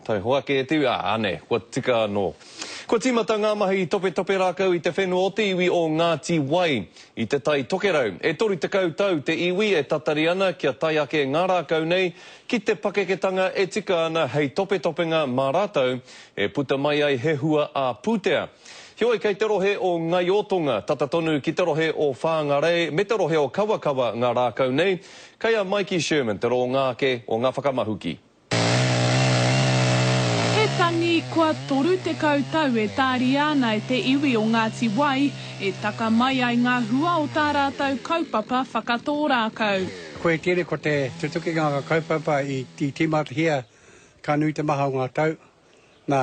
Taihoa ake e te iwi, ā, anei, kua tika anō. Kua tīmata ngā mahi topetope rākau i te whenua o te iwi o Ngāti Wai, i Te Tai Tokerau. E 30 tau te iwi e tatari ana kia tae ake ngā rākau nei ki te pakeketanga e tika ana hei topetopenga mā rātou e puta mai ai he hua ā-pūtea. Heoi, kei te rohe o Ngaiotonga, tata tonu ki te rohe o Whāngarei me te rohe o Kawakawa ngā rākau nei, kei a Mikey Sherman te rōnga ake o ngā whakamahuki. He tangi kua 30 tau e tāria ana e te iwi o Ngāti Wai, e taka mai ai ngā hua o tā rātou kaupapa whakatō rākau. Koe tēnei ko te tutukinga o ngā kaupapa i tīmatahia ka nui te maha o ngā tau, nā,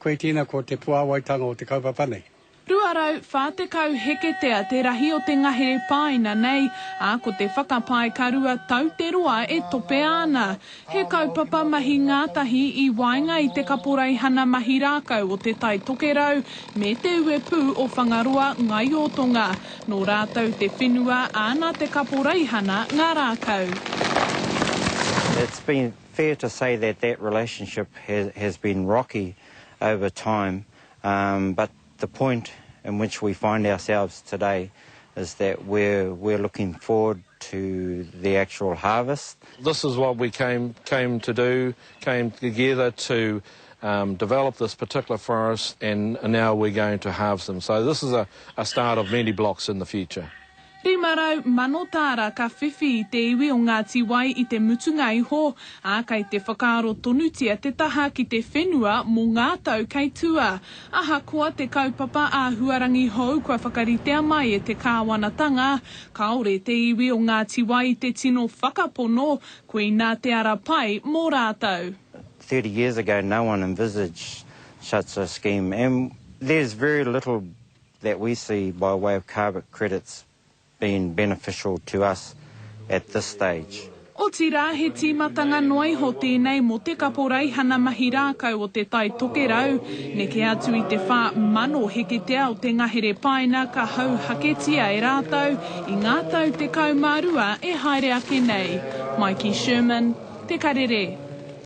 koe tēnā ko te puāwaitanga o te kaupapa nei. 240 heketea te rahi o te ngahere pāina nei, ā, ko te whakapae ka 2 tau te roa e topea ana. He kaupapa mahi ngātahi i waenga i te Kaporeihana Mahi Rākau o Te Tai Tokerau me te Uepū o Whangaroa Ngaiotonga. Nō rātou te whenua, ā, nā te Kaporeihana ngā rākau. It's been fair to say that that relationship has, has been rocky over time, um, but the point in which we find ourselves today is that we're, we're looking forward to the actual harvest. This is what we came, came to do, came together to um, develop this particular forest, and now we're going to harvest them. So this is a, a start of many blocks in the future. 500,000 tāra ka whiwhi i te iwi o Ngāti Wai i te mutunga iho, ā, kei te whakaaro tonutia te taha ki te whenua mō ngā tau kei tua. Ahakoa te kaupapa āhuarangi hou kua whakaritea mai e te kāwanatanga, kāore te iwi o Ngāti Wai i te tino whakapono koinā te ara pai mō rātou. 30 years ago no one envisaged such a scheme and there's very little that we see by way of carbon credits being beneficial to us at this stage. Otirā, he tīmatanga noa iho tēnei mō te kaporeihana mahi rākau o Te Tai Tokerau. Neke atu i te 4,000 heketea o te ngahere paina ka hauhaketia e rātou i ngā tau 12 e haere ake nei. Mikey Sherman, Te Karere.